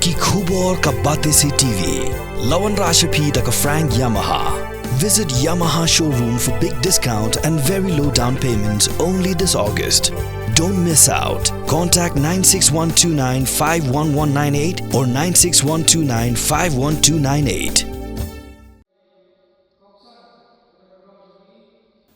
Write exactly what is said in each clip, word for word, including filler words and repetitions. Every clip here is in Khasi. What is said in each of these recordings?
Ki khubor ka Batesi T V. La wanrah sha phi da ka Frank Yamaha. Visit Yamaha showroom for big discount and very low down payment only this August. Don't miss out. Contact nine six one two nine five one one nine eight or nine six one two nine five one two nine eight.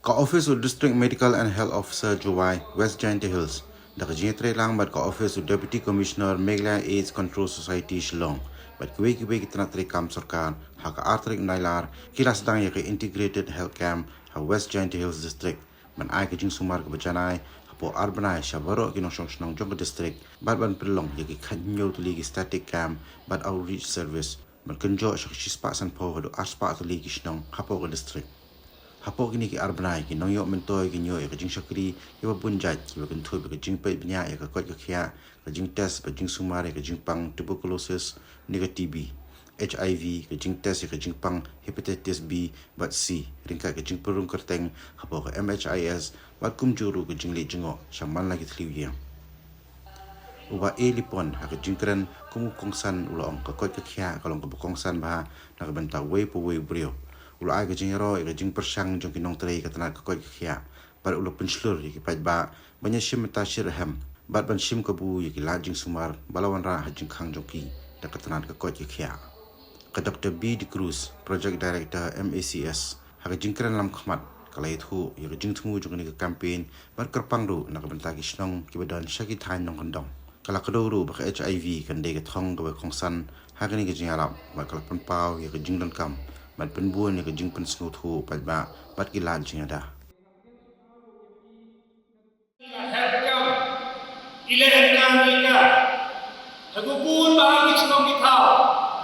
Ka Office u District Medical and Health Officer Jowai, West Jaintia Hills, da ka jingïatreilang bad ka Office u Deputy Commissioner Meghalaya AIDS Control Society Shillong, bad kiwei kiwei ki tnat treikam sorkar, ha ka ar tarik Nailar, ki la sdang ïa ka Integrated Health Camp ha West Jaintia Hills District, ban ai ka jingsumar kaba janai hapoh ar bnai sha baroh ki nongshong shnong jong ka district, bad ban pynlong ïa ki khathynñiew tylli ki static camp bad outreach service, ban kynjoh sha ka shispah sanphew haduh arspah tylli ki shnong hapoh ka district. Hapoh kine ki ar bnai, ki nongïoh myntoi kin ïoh ïa ka jingshakri kiba bun jait, kiba kynthup ïa ka jingpeit bniah ïa ka koit ka khiah, ka jingtest bad jingsumar ïa ka jingpang tuberculosis ne ka T B, H I V, ka jingtest ïa ka jingpang hepatitis B bad C, ryngkat ka jingpynrung kyrteng hapoh ka M H I S, bad kumjuh ruh ka jingleit jngoh sha man la ki thliew ïing. U Bah A. Lipon, ha ka jingkren kum u kongsan, u la ong ka koit ka khiah ka long kaba kongsan bha na ka bynta uwei pa uwei u briew. U la ai ka jingïaroh ïa ka jingpyrshang jong ki nongtrei ka tnat ka koit ka khiah, bad u la pynshlur ïa ki paidbah ban ïashim bynta shitrhem bad ban shim kabu ïa ki lad jingsumar ba la wanrah ha jingkhang jong ki da ka tnat ka koit ka khiah. Ka Doktor B. De Cruz, Project Director, M A C S, ha ka jingkren lamkhmat, ka la ïathuh ïa ka jingthmu jong kane ka campaign bad kyrpang ruh na ka bynta ki shnong kiba don sha ki thaiñ nongkyndong. Ka la kdew ruh ba ka H I V kan dei ka thong kaba kongsan ha kane ka jingïarap, bad ka la pynpaw ïa ka jingdonkam bad pynbun ïa ka jingpynsngewthuh paidbah bad ki lad jingïada. Health camp, i leh health camp ïa ka. Ha ka bun bah ki shnong ki thaw,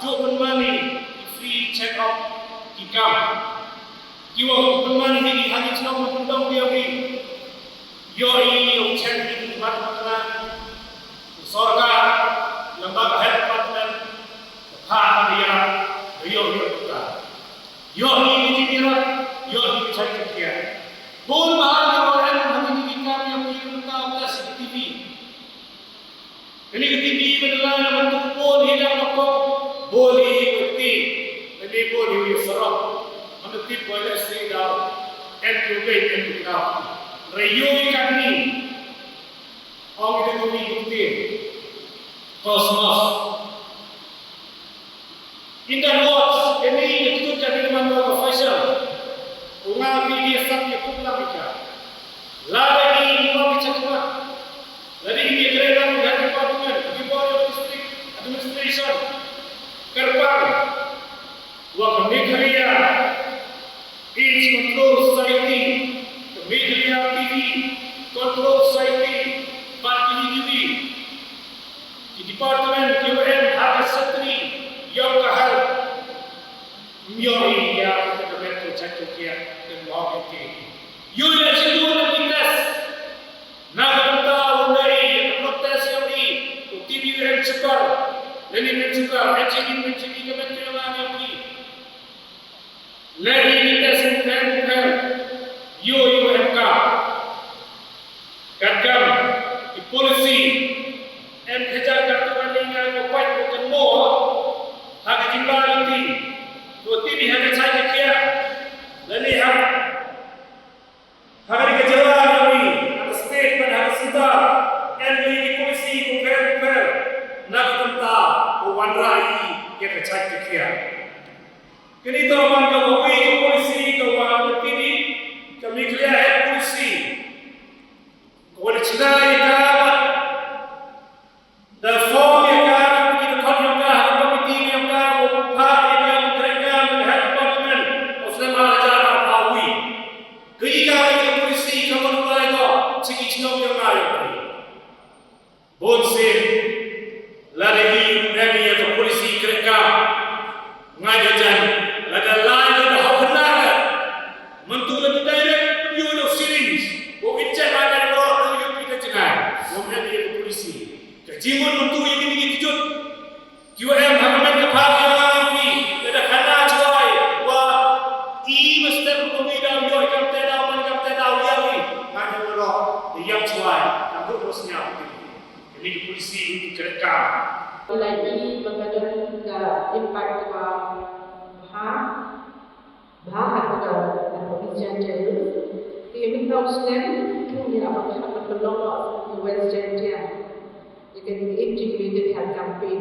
ju pynman ïa ki free check up ki camp. Ki wa pynman ïa ki ha ki shnong ba pyndonkam ïa ki. Ïohi ïa u check ïa ki mat mat na. U sorkar, lem bad ka health department, ka phah ka ïa, ka ïohi ïa ka. Ïohi ïa ki jingïarap, ïohi ïa ka jingïarap. Bun bah ki wa em ha kine ki kam ïa ki mynta u test T B. Kane ka T B ba la na mynta bun hi dang ma ko, bun hi ïa ki. Kane bun hi ïa sarok. Mynta tip bun ïa si dau. Em tu bun em tu dau. Ra ïohi kane. Ong ïa ka T B ka T B. Cosmos. In that words, kane ka kyntu ka dei man ka Faisal. U nga ki dei sap ïa kut lang ïa ka. Lada ki ïa ki chakma. Lada ki ïa kren lang ïa ka department, ki bor ïa district administration. Kyrpang. Wa ka Meghalaya AIDS Control Society, ka Meghalaya T B Control Society, bad ki dei ki dei. Ki department ki wa em ha ka secretary yong ka health. Ym ïohi ïa ka met ko chat ko kia, ym ïohi ki. Ïohi ïa ki dei na ki test. Na ka bynta u dei ïa ka blood test ïa ki, u T B u em shukar. Lane em shukar, em shukar, em shukar ka met ko ïa ki. Lane ki test em em em. Ïohi ïa em ka. Katkam ki policy em khajar katto katne ngai ko pait ko kynmaw ha ka jingla lynti ko T B ha ka chai ka khiah lane ha ha ka dei ka jylla ka dei ha ka state bad ha ka centre em dei ki policy ko pher ko pher na ka bynta ko wanrah ïa ka chai ka khiah. Kane to man ka kawei ka policy ka wa ka T B ka Meghalaya Health Policy. Ka wa da chna ïa ka bad da form ïa ka, ka wa da khot ïa ka ha ka komiti ïa ka, wa phah ïa ka, wa trei ka, ka health department, wa snem ar hajar arphew wei. Ka ïa ka, ka policy ka wa da lai ka, chi ki chnong ïa ka ïa ka. Bun sien, lada i em ïa ka policy kreh kam, ngai da jan, lada lai lada hok hynda ka. Mynta lada direct ïoh da u syringe, u inject ai da roh da ïoh phi da jngai. Bun em ïa ka policy. Ka jingmut mynta ïa kine ki kjut. Ki wa em ha ka met ka phang ïa nga ki, lada khana chwai, wa i mesti mynta ïoh kam te da, man kam te da, ïa ki. Ngai da roh, ïa chwai, kam duk bos nya. Kane ka polisi u tu kyrkhu. Lagi bagi Mynta u snem, ngi la pynlong ha West Jaintia ïa ka Integrated Health Campaign.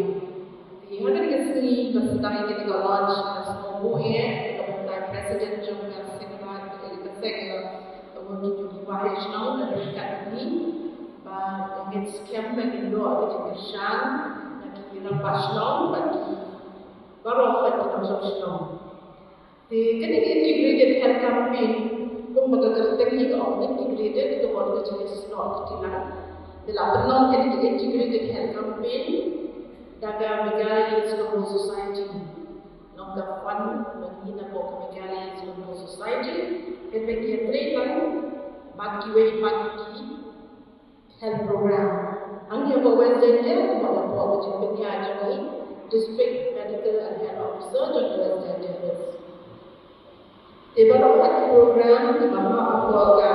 Te ha kane ka sngi ba sdang ïa ka launch, nga sngewbha eh ïa ka bynta President jong ka Seng Raid, ïa ka Seng, ïa ka Working Committee Waheh Shnong, ka dei ka dei ba ïa ka skhem ba kin ïoh ka jingkyrshan na ki rangbah shnong bad ki baroh ki nongshong shnong. Te kane ka Integrated Health Campaign, kumba ka kyrteng ka ong, integrated, ka mut ka jingïasnoh kti lang. Te la pynlong kane ka Integrated Health Campaign da ka Meghalaya Youth Labour Society. Long ka fund ba ngi na ka Meghalaya Youth Labour Society, te ba ngi ïatrei lang bad kiwei pat ki health program. Hangne hapoh West Jaintia, kumba la pynpaw ka jingpynïaid jong i District Medical and Health Officer jong ka West Jaintia Hills. Te baroh ki program kiba map hapoh ka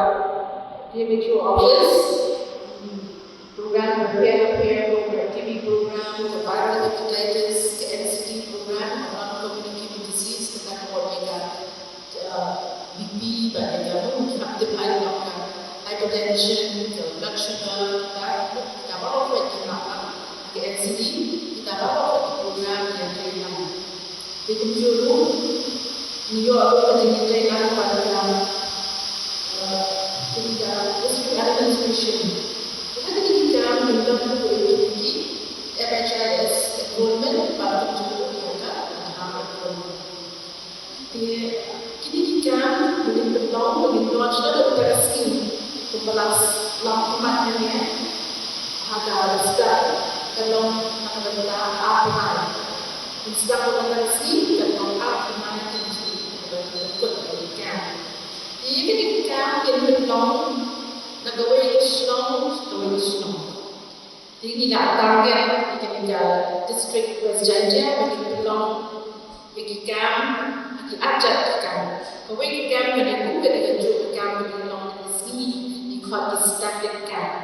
D M H O office, program ka P M P M program, T B program, ka viral hepatitis, ka N C D program, ka non-communicable disease, ka ta ka bor ka uh, B P, bad ïa ka, hmm, hap tip ai long ka hypertension, ka blood sugar, ka, ka baroh ka, ka, ka N C D, kita baroh ka program ïa ka ïa. Te kumjuh ruh, ngi ïoh ruh ka jingïatrei lang bad ka, uh, ka District Administration. Ïa kine ki kam ki long ruh ïa ki M H I S enrollment bad kumjuh ruh ïa ka Aadhaar enrollment. Te kine ki kam ba ngin pynlong, ba ngin launch naduh mynta ka sngi, kumba la lam khmat mynne ha ka start, kan long na ka bynta ar bnai. Ngin start naduh mynta ka sngi, kan long ar bnai, kan jia kaba ngin pynkut ïa ki kam. Te kine ki kam ngin pynlong na kawei ka shnong sha kawei ka shnong. Te ngi la target ïa kane ka District West Jaintia ba kin pynlong ïa ki kam, ïa ki arjat ki kam. Kawei ka kam ka dei kum ka dei kajuh ka kam kaba pynlong ïa ka sngi, ngi khot ki static camp.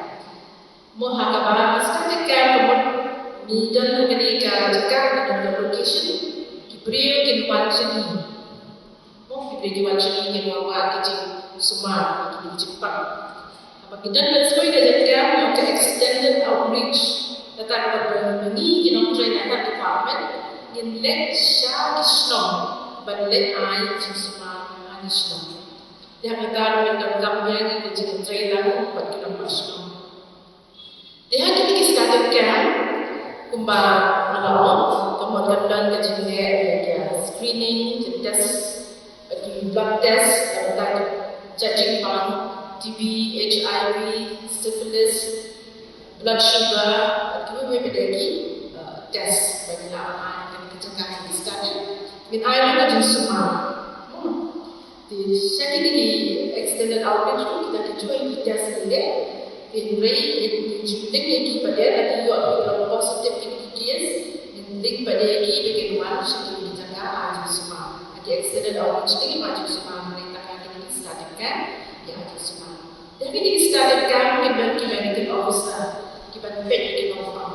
Mo ha kaba ki static camp ka mut ngi don ha kane ka jaka, ka don ka location, ki briew kin wan sha ngi. Mo ki briew ki wan sha ngi, kin wan wad ki jingsumar, ki jingpang. Haba ki don ban sngewthuh ïa ka jaka, mo ka extended outreach. Kata ka mut ba ngi ki nongtrei na health department ngin leit sha ki shnong ban leit ai jingsumar ha ki shnong. Te ha kata ruh ngin donkam ïa ngi ka jingtrei lang bad ki nongtrei shnong. Te ha kine ki static camp, kumba nga la ong, ka mut kan don ka jingleh ïa ka screening, ka test, bad ki blood test, bad ka checking pang T B, H I V, syphilis, blood sugar, bad kiwei kiwei pat de ki, uh, test, ba ngi la ai ha kine ki jaka ki static. Ngin ai ruh ka jingsumar. Hmm. Te sha kine ki extended outreach ruh kita ki jingïaid ki test ki leh. Te hynrei ngin, ngin link ïa ki pat de lada ki ïoh ki long positive kine ki case. Ngin link pat de ïa ki ba kin wan sha kine ki jaka ai jingsumar. Ha ki extended outreach te ngim ai jingsumar hynrei tang ha kine ki static camp ngi ai jingsumar. Te ha kine ki static camp kin don ki medical officer kiban peit ïa ki nongpang.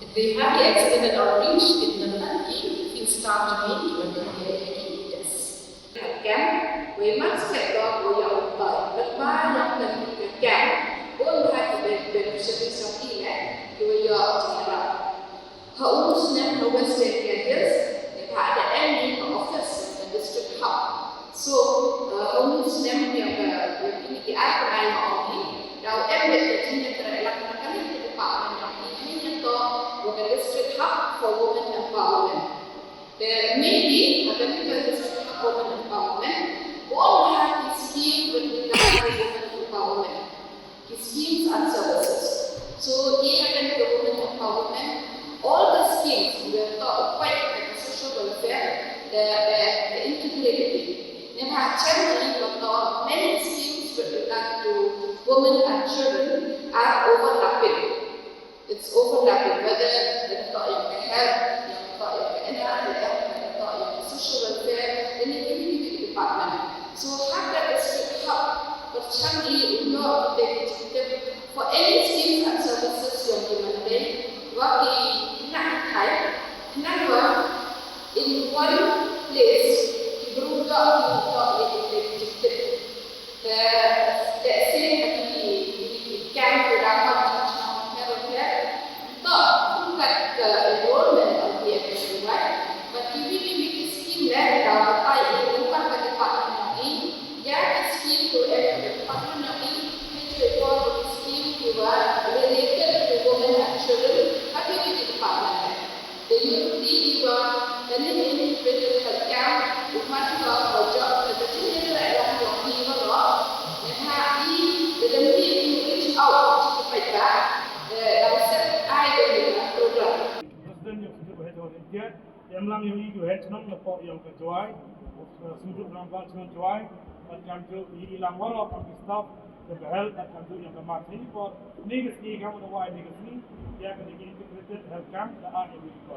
Hynrei ha ki extended outreach kin don tang ki field staff jong ngi kiban peit ïa ki test. Kem, wei mas kem to ko ïa u bai. Lada ïa kem kem. Bun bha ki ben, beneficiaries jong ki, eh, ki wei ïa u jingïarap. Ha u snem ha West Jaintia Hills, ne bha da em ni ha office, the district hub. So, uh, ha u snem ïa ka, ïa kine ki ar bnai ha office, da u em bad ka jingïatrei lak na kane ka department jong ngi, hynrei ïa to, wa ka district hub for women empowerment. Te maybe, ha kane ka district hub women empowerment, bun bha ki scheme bad ki kam women empowerment. Ki schemes and services. So, ïa kane ka women empowerment, all the schemes, whether to provide the social welfare, the, the, the integrated. Never actually got many schemes with regard to women and children are overlapping. It's overlapping, whether ïa ka health, ïa ka N R L M, ïa ka social welfare, ïa kine ki department. So ha ka district hub, pyrshang ïa u ïoh kita ki jingtip for any schemes and services ïa ki mandai, wa ki khynnah ki thai, khnang ba in one place ki briew ïoh ki ïoh ïa kita ki jingtip. Te Em lang ïa u ïa u head chnong na pok ïa ka Jowai, Synjuk Rangbah Chnong Jowai, bad kam ju ïa i lang waroh kam ki staff, ïa ka health bad kam ju ïa ka mat sini por ni ka sngi kam da wai ni ka sngi, ïa ka ni integrated health camp da a ïa u ko.